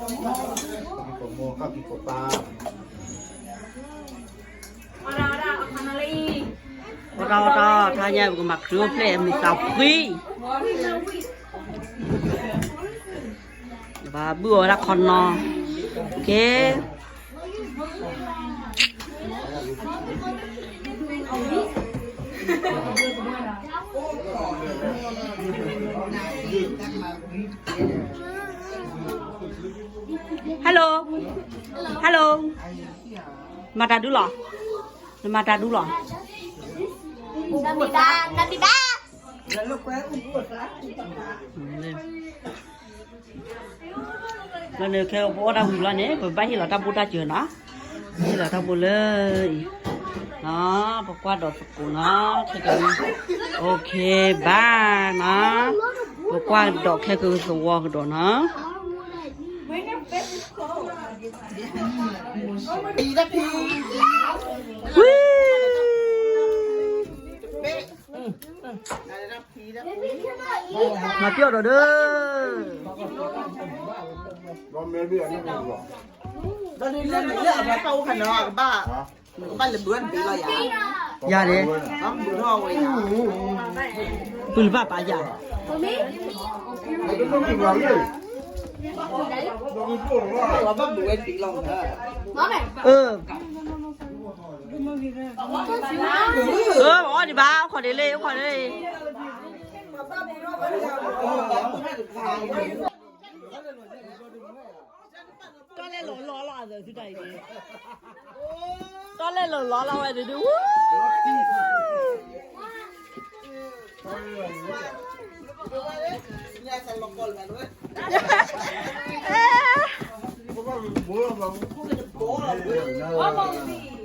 အိၣ်တၢ်အိၣ်တၢ် ထါညါ ပကမၤခရံာ်အိၣ်ဖျဲၣ်မုၢ်သးဖှံ ဘၣ်ဘုၣ်အီၤဝဲဒၣ်ခီနီၤ ကဲ Hello, hello, မၤတၢ်ဒုလီၤ, နမၤတၢ်ဒုလီၤ. လၢန့ၣ် ခဲပအီၣ်တၢ်ဝံၤလီၤန့ၣ် ပဘၣ်ဟ့ၣ်လီၤတၢ်ဘိၣ်တၢ်စၢၤနီၤ, ဟ့ၣ်လီၤတၢ်ဘိၣ်လၢအံၤနီၤ, ပကွၢ်ဒီးသကိးနီၤ, ခဲကနံၣ် OK ဘၣ်နီၤ, ပကွၢ်ဒီးခဲကသဝီကဒီးနီၤ. ဝံၤ မၤပျီၢ်ဒီးဒီး ယၤန့ၣ် ပုၢ်လၢဘၣ်ပာ်ယၤ, အၢ အၢ အီၣ်ဒံးဘၣ် အိၣ်ခိးဒံးလံ အိၣ်ခိးဒံးလံ. တီၢ်လဲၣ်လီၤလီၤလီၤအသးသုတၢ်အံၤန့ၣ်, တီၢ်လဲၣ်လီၤလီၤလီၤဝဲဒုးဒုး, ဝူ, အီၣ်ဘၣ်ဝံၤ